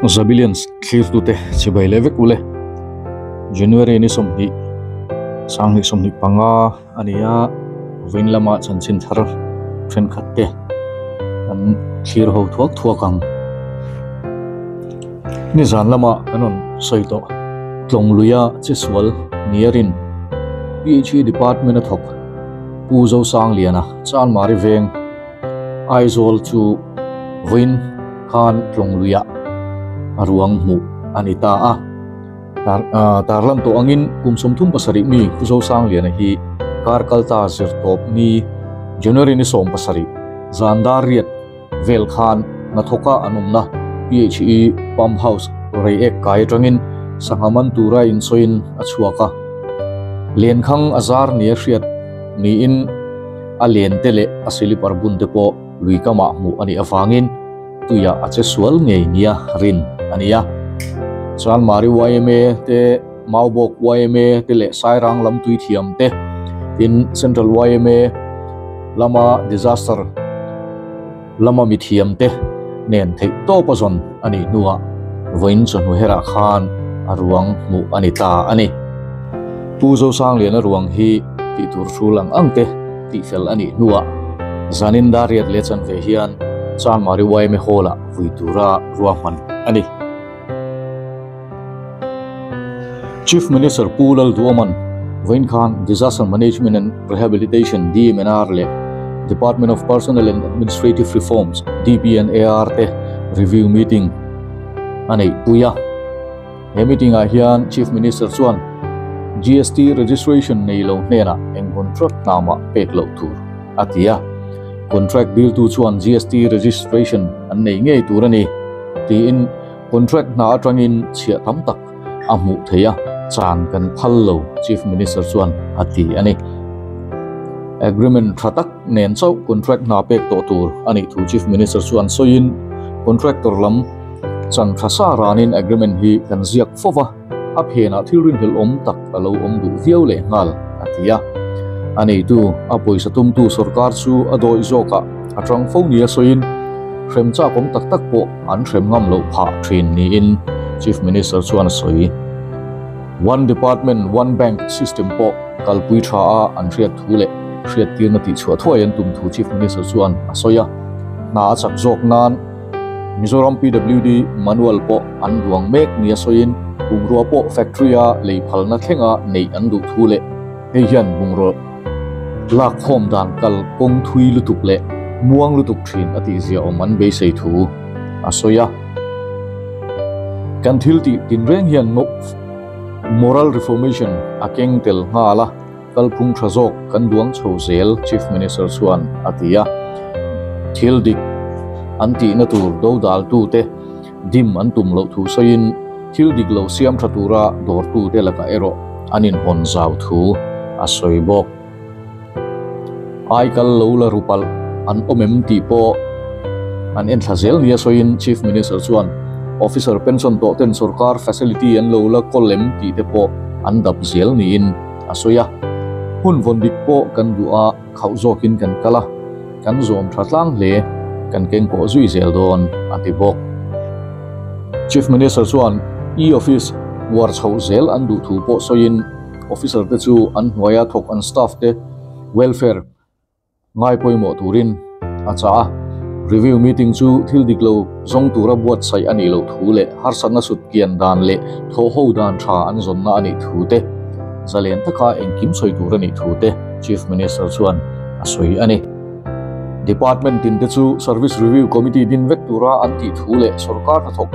Zabilians thlirtute chibai leh vek ule. January ni 20 2025 a ni a, vawiin lama chanchin thar thenkhat te kan thlir ho thuak thuak ang. Nizan lama kan rawn sawi tawh tlawng luia chesual niarin PHE department a thawk Pu Zosangliana Chanmari veng Aizawl chu vawiin khan tlawng luiah a ruang hmuh a ni ta a. Tarlan tawh angin kum 37 mi Pu Zosangliana hi kar kalta zir tawp ni January ni 17 zan dar riat vel khan hnathawka an awmna PHE Pump House Reiek kai atangin sangha man tura insawiin a chhuak a. Lenkhang a zar nia hriat niin a len te leh a silipar bun te pawh lui kamah hmuh a nih avangin tuiah a che sual ngei nia rin a ni a. Chanmari yma te, Maubawk yma te leh Sairang lam tui thiam te, tin Central yma lama disaster lama mi thiam te nen theih tawp a zawn a nih hnuah vawiin chawhnu herah khan a ruang hmuh a ni ta a ni. Pu Zosangliana ruang hi tih tur hrul ang ang te tihfel a nih hnuah zanin Dariat leh chanve hian Chanmari yma Hall-ah vui tura ruahman a ni. Chief Minister Pu Lalduaman vawiin khan Disaster Management and Rehabilitation, DMNR, leh Department of Personnel and Administrative Reforms, DPNAR, te review meeting a neihpui a. He meeting ah hian Chief Minister chuan GST registration nei lo hnenah eng contract hna mah pek loh tur a ti a. Contract diltu chuan GST registration an nei ngei tur a ni tiin Contract hna atangin chhiah tam tak a hmuh theih a, chan kan phal lo, Chief Minister chuan a ti a ni. Agreement tha tak nen chauh contract hna pek tawh tur a nih thu Chief Minister chuan sawiin, Contractor lam chan tha sa ranin agreement hi kan ziak fo va, a phenah thil rinhlelh awm tak a lo awm duh viau leh nghal, a ti a. A neitu, a pawisa tumtu sorkar chu a dawih zawkah a tang fo nia sawiin, hrem chak awm tak tak pawh an hrem ngam loh phah thin niin Chief Minister chuan a sawi. One Department, One Bank system pawh kalpui tha a an hriat thu leh hriattirna tihchhuah thuai an tum thu Chief Minister chuan a sawi a. Hna a chak zawk nan Mizoram PWD manual pawh an duang mek nia sawiin bungrua pawh factory-a lei phalna thlenga neih an duh thu leh hei hian bungraw lakkhawm dan kal kawng thui lutuk leh muang lutuk thin a tihzia awm an beisei thu a sawi a. Kan thil tih tinreng hian moral reformation a keng tel nghal a. Kalphung tha zawk kan duang chho zel, Chief Minister chuan a ti a. Thil dik an tihna tur dodaltute dim an tum loh thu sawiin thil dik lo siam tha tura dawrtute lakah erawh an inhawn zau thu a sawi bawk. Aikal lo la ru palh an awm em tih pawh an enthla zel nia sawiin Chief Minister chuan Officer pension tawh ten sorkar facility an lo la kawl em tih te pawh an dap zel niin a sawi a. Hun vawn dik pawh kan duh a, khauh zawkin kan kal a, kan zawm tha tlang hle, kan keng pawh zui zel dawn a ti bawk. Chief Minister chuan e-office uar chhoh zel an duh thu pawh sawiin Officer te chu an hnuaia thawk an staff te welfare ngai pawimawh turin a chah a. Review meeting chu thil dik lo zawng tura buatsaih a nih loh thu leh harsatna sut kian dan leh thawhho dan tha an zawnna a nih thu te, zalen taka engkim sawi tur a nih thu te Chief Minister chuan a sawi a ni. Department tin te chu Service Review Committee din vek tura an tih thu leh sorkar hnathawk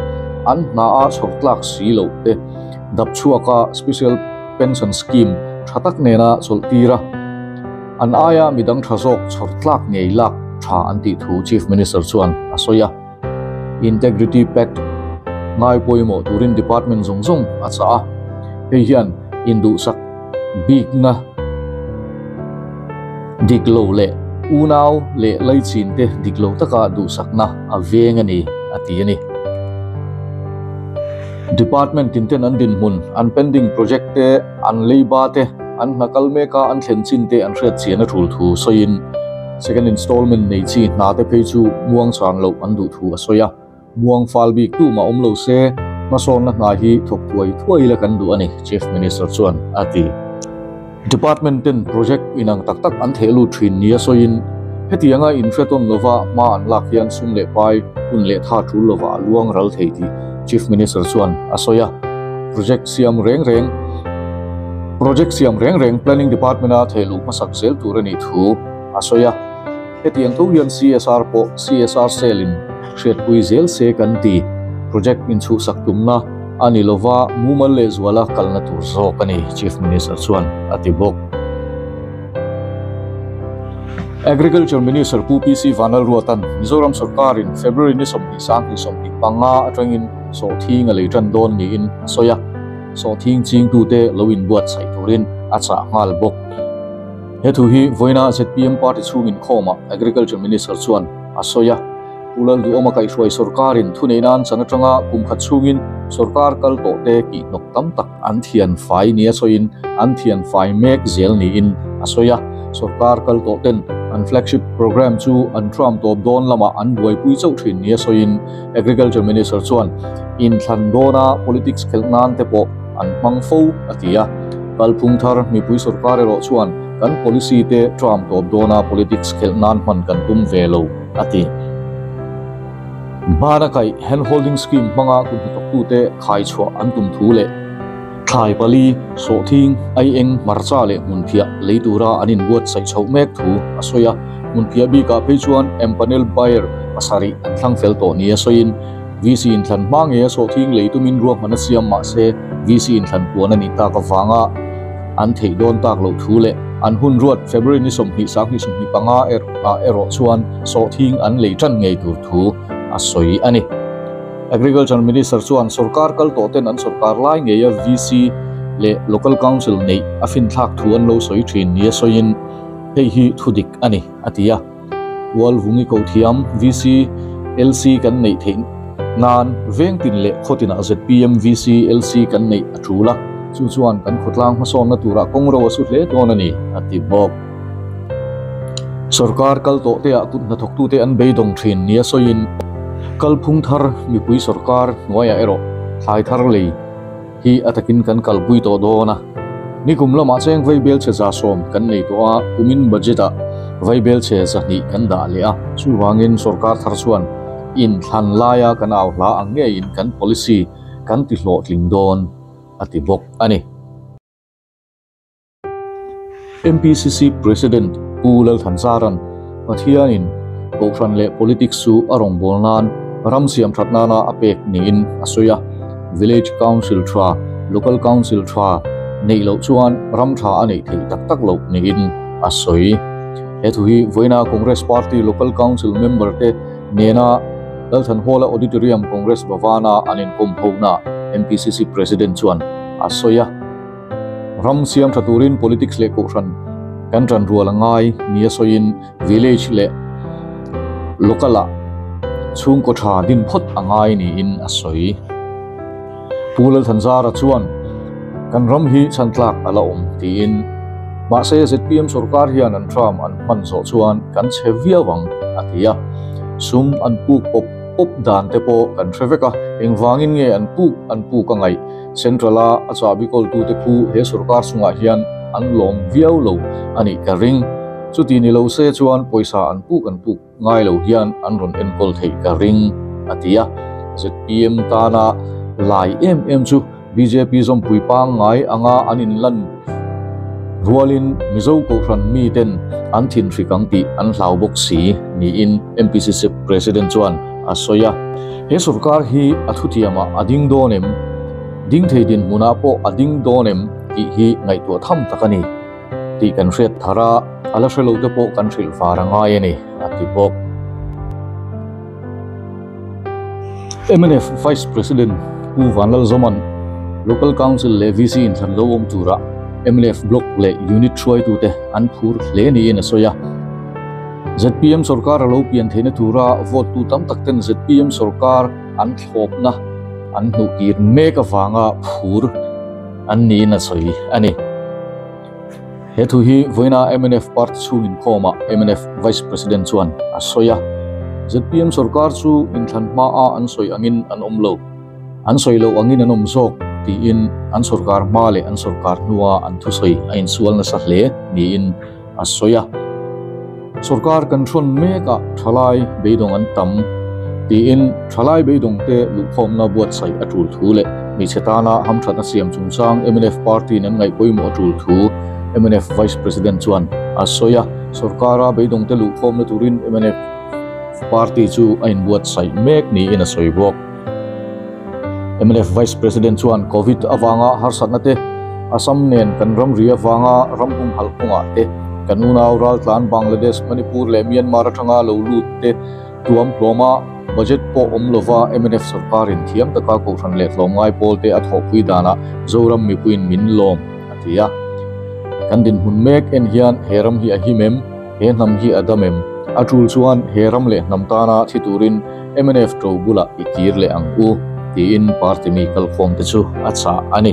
an hna a chhawr tlak si loh te dap chhuaka Special Pension Scheme tha tak nena chawlh tir a, an aia midang tha zawk chhawr tlak ngei lak tha an tih thu Chief Minister chuan a sawi a. Integrity Pact ngai pawimawh turin department zawng zawng a chah a, hei hian induhsak bikna dik lo leh unau leh laichin te dik lo taka duhsakna a veng a ni a ti a ni. Department tin ten an dinhmun, an pending project te, an leiba te, an hna kal mek a an thlen chin te an hriat chian a tul thu sawiin second installment nei chi hna te phei chu muang chang loh an duh thu a sawi a. Muang fal bik tu mah awm lo se, hmasawnna hna hi thawk thuai thuai ila kan duh a ni, Chief Minister chuan a ti. Department ten project inang tak tak an theh lut thin nia sawiin, hetianga inhre tawn lova hma an lak hian sum leh pai hun leh tha tul lova a luang ral thei tih Chief Minister chuan a sawi a. Project siam reng reng Project siam reng reng Planning Department-a theh luh hmasak zel tur a nih thu a sawi a. Hetiang tho hian CSR pawh CSR Cell in hriatpui zel se kan ti. Project inchhuhsak tumna a ni lova mumal lehzuala kalna tur zawk a ni, Chief Minister chuan a ti bawk. Agriculture Minister Pu PC Vanlalruata'n Mizoram sawrkarin February ni 20 sang 25 atangin sawhthing a lei tan dawn niin a sawi a, sawhthing chingtute lo inbuatsaih turin a chah nghal bawk. He thu hi vawiina zpm party chhung inkhawmah Agriculture Minister chuan a sawi a. Pu Lalduhawma kaihhruai sawrkarin thuneihna an chan atanga kum khat chhungin sawrkar kal tawh te kihhnawk tam tak an thian fai nia sawiin an thian fai mek zel niin a sawi a. Sawrkar kal tawh ten an flagship programme chu an tram tawp dawn lamah an buaipui chauh thin nia sawiin Agriculture Minister chuan inthlan dawna politics khelh nan te pawh an hmang fo, a ti a. Kalphung thar mipui sawrkar erawh chuan kan policy te tram tawp dawna politics khelh nan hman kan tum ve lo, a ti. Hmana kaih hand holding scheme hmanga kum hnathawktute khai chhuah an tum thu leh thlai pali, sawhthing, aieng, hmarcha leh hmunphiah lei tura an inbuatsaih chhoh mek thu a sawi a. Hmunphiah bikah phei chuan empanel buyer pasarih an thlang fel tawh nia sawiin, VC inthlan hma nge a sawhthing lei tumin ruahman a siam mah se VC inthlan puan a nih tak avanga an theih dawn tak loh thu leh an hun ruat February ni 20 2025 ah erawh chuan sawhthing an lei tan ngei tur thu a sawi a ni. Agriculture Minister chuan sorkar kal tawh ten an sorkar lai ngeia VC leh Local Council neih a finthlak thu an lo sawi thin nia sawiin hei hi thudik a ni a ti a. Tualvungi Kohthiam, VC, LC kan neih theih nan vengtin leh khawtinah zpm, VC, LC kan neih a tul a, chu chuan kan khawtlang hmasawnna turah kawng ro a su hle dawn a ni, a ti bawk. Sorkar kal tawh teah kut hnathawktute an beidawng thin nia sawiin kalphung thar mipui sorkar hnuaiah erawh thlai thar lei hi a takin kan kalpui tawh dawn a. Nikum lamah cheng vaibelchhe 110 kan nei tawh a, kumin budget-ah vaibelchhe 200 kan dah leh a. Chuvangin sorkar thar chuan inthlan laia kan au hla ang ngeiin kan policy kan ti hlawhtling dawn, a ti bawk a ni. MPCC President Pu Lalthanzaran Pathianin Kohhran leh Politics chu a rawngbâwl nân ram siam that nâna a pêk niin a sawi a. Village Council tha, Local Council tha neih loh chuan ram tha a neih theih tak tak loh niin a sawi. He thu hi vawiina Congress Party Local Council member te nena Lalthanhawla Auditorium Congress Bhavan-a an inkawm hona MPCC President chuan a sawi a. Ram siam tha turin politics leh kohhran kan tan rual a ngai nia sawiin village leh local ah chhungkaw tha din phawt a ngai niin a sawi. Pu Lalthanzara chuan kan ram hi chhan tlak a la awm tiin mahse zpm sorkar hian an tram an hman zawh chuan kan chhe viau ang a ti a, sum an puk pawp pawp dan te pawh kan hre vek a, engvangin nge an puk an puk a ngaih? Central-a a chahbi kawltute khu he sorkar chungah hian an lawm viau lo a nih ka ring. Chuti ni lo se chuan pawisa an puk an puk ngai lo hian an rawn enkawl theih ka ring, a ti a. Zpm tana lai em em chu bjp zawmpui pangngai anga an inlan rualin Mizo Kohhran miten an thinhrik ang tih an hlau bawk si niin MPCC President chuan a sawi a. He sorkar hi a thutiamah a ding dawn em? Ding thei dinhmunah pawh a ding dawn em tih hi ngaihtuah tham tak a ni tih kan hriat thar a, a la hre lote pawh kan hrilh var a ngai a ni, a ti bawk. Mnf Vice President Pu Vanlalzawma'n Local Council leh VC inthlan lo awm tura mnf Block leh Unit hruaitute an phur hle niin a sawi a. Zpm sorkar a lo pian theihna tura vote tu tam tak ten zpm sorkar an thlawpna an hnuh kir mek avanga phur an niin a sawi a ni. He thu hi vawiina mnf party chhung inkhawmah mnf Vice President chuan a sawi a. Zpm sorkar chu inthlan hmaa an sawi angin an awm lo, an sawi loh angin an awm zawk tiin an sorkar hma leh an sorkar hnua an thusawi a insual nasa hle niin a sawi a. Sorkar kan hrawn mekah thalai beidawng an tam tiin thalai beidawngte luhkhawmna buatsaih a tul thu leh hmeichhe tana hamthatna siam chungchang mnf party-in an ngaih pawimawh a tul thu mnf Vice President chuan a sawi a. Sorkara beidawngte luhkhawmna turin mnf party chu a inbuatsaih mek niin a sawi bawk. Mnf Vice President chuan Covid avanga harsatna te, Assam nen kan ramri avanga ram humhalh kawngah te, kan unau raltlan Bangladesh, Manipur leh Myanmar atanga lo lut te tuam hlawma budget pawh awm lova mnf sorkarin thiam taka kohhran leh hlawmngai pawl te a thawhpui danah Zoram mipuiin min lawm, a ti a. Kan dinhmun mek en hian he ram hi a him em? He hnam hi a dam em? A tul chuan he ram leh hnam tana thi turin mnf to bulah i kir leh ang u, tiin party mi kalkhawm te chu a chah a ni.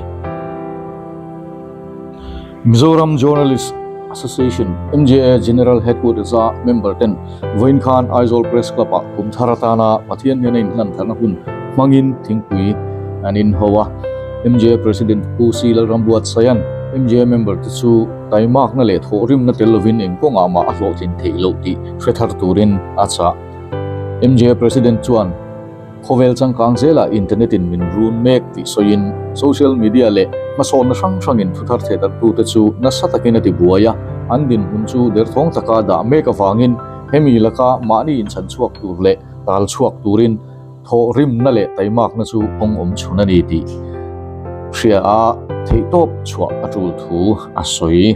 Mizoram Journalist Association, MJA, General Headquarters-a member ten vawiin khan Aizawl Press Club-ah kum thar atana Pathian hnena inhlan tharna hun hmangin thingpui an inho a. MJA President Pu C. Lalrambuatsaia'n MJA member te chu Taimakna leh thawhrimna tel lovin eng kawngah mah a hlawhtlin theih loh tih hre thar turin a chah. MJ President chuan khawvel changkang zelah internet in min run mek tih sawiin social media leh hmasawnna hrang hrangin thuthar thehdarhtute chu nasa takin a ti buai a, an dinhmun chu derthawng taka dah mek avangin hemi laka mahni inchhan chhuak tur leh tal chhuak turin Thawhrimna leh taimakna chu kawng awm chhun a ni tih hria a theihtawp chhuah a tul thu a sawi.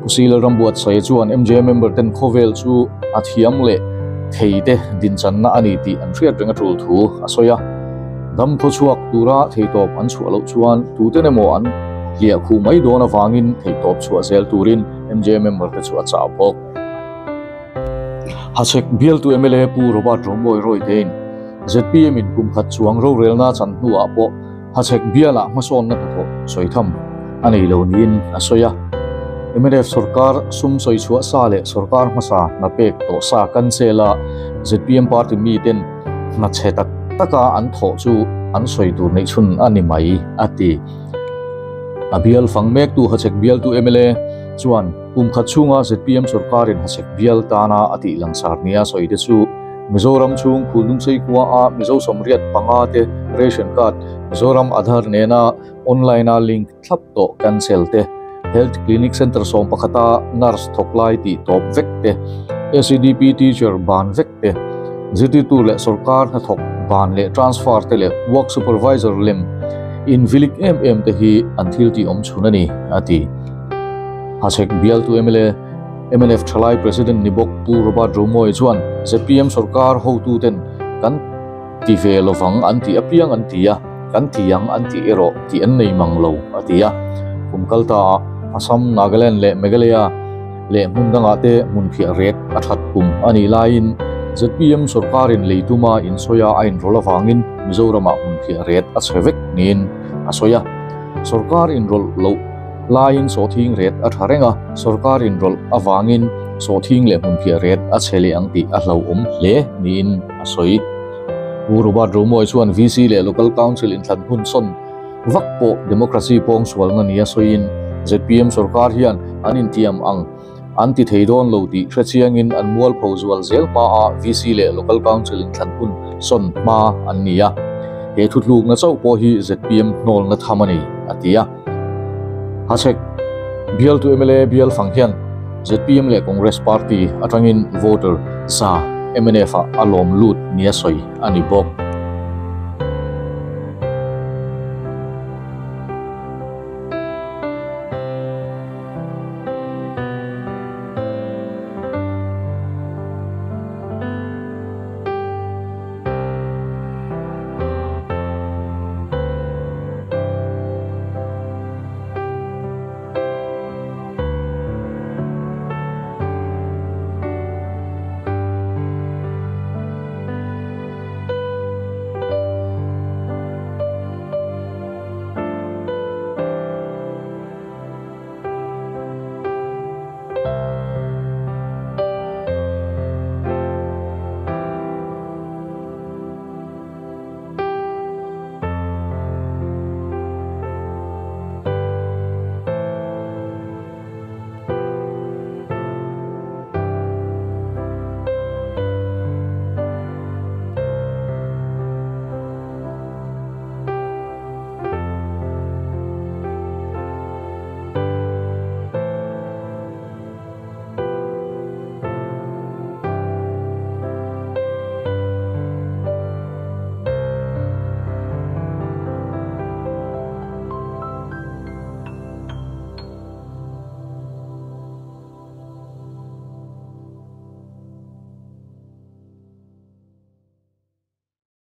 Pu Sila Rambuatsaia chuan MJ member ten khawvel chu a thiam leh thei te dinchanna a ni tih an hriat reng a tul thu a sawi a. Dam khawchhuak tura theihtawp an chhuah loh chuan tuten emaw an hliah khuh mai dawn avangin theihtawp chhuah zel turin MJ member te chu a chah bawk. Hachhek bialtu mla Pu Robert Romawi Rawitein zpm in kum khat chuang rorelna chan hnuah pawh Hachhek bialah hmasawnna hnathawh sawi tham a nei lo niin a sawi a. Mnf sorkar sum sawi chhuah sa leh sorkar hmasa hna pek tawh sa cancel a zpm party miten hna chhe tak taka an thawh chu an sawi tur neih chhun a ni mai a ti. A bial fang mektu Hachhek bialtu mla chuan Kum khat chhunga zpm sorkarin Hachhek bial tana a tih langsar nia sawi te chu Mizoram chhung Phulnungsei khua a Mizo 85 te ration card Mizoram Aadhaar nena online a link thlap tawh cancel te, Health Clinic Centre 11 a nurse thawk lai tih tawp vek te, SEDP teacher ban vek te, zirtirtu leh sorkar hnathawk ban leh transfer te leh work supervisor lem invilik em em te hi an thil tih awm chhun a ni, a ti. Hachhek bialtu mla, mnf thalai President ni bawk Pu Robert Romawi chuan zpm sorkar hotuten kan ti ve lovang an tih apiang an ti a, kan ti ang an tih erawh tih an nei mang lo, a ti a. Kum kal ta ah Assam, Nagaland leh Meghalaya leh hmun dangah te hmun phiah ret a that kum a nih laiin zpm sorkarin lei tuma insawi a a inrawlh avangin Mizoramah hmun phiah ret a chhe vek niin a sawi a. Sorkar inrawlh loh Laiin sawhthing ret a tha reng a, sorkar inrawlh avangin sawhthing leh hmunphiah ret a chhe leh ang tih a hlauhawm hle niin a sawi. Pu Robert Romawi chuan VC leh Local Council inthlan hun sawn vak pawh democracy pawngsualna nia sawiin zpm sorkar hian an intiam ang an ti thei dawn lo tih hrechiangin an mualpho zual zel hmaah VC leh Local Council inthlan hun sawn hma an ni a, he thutlukna chauh pawh hi zpm hnawlna tham a ni, a ti a. Hachhek bialtu mla bial fang hian zpm leh Congress party atangin voter za mnf ah a lawm lut nia sawi a ni bawk.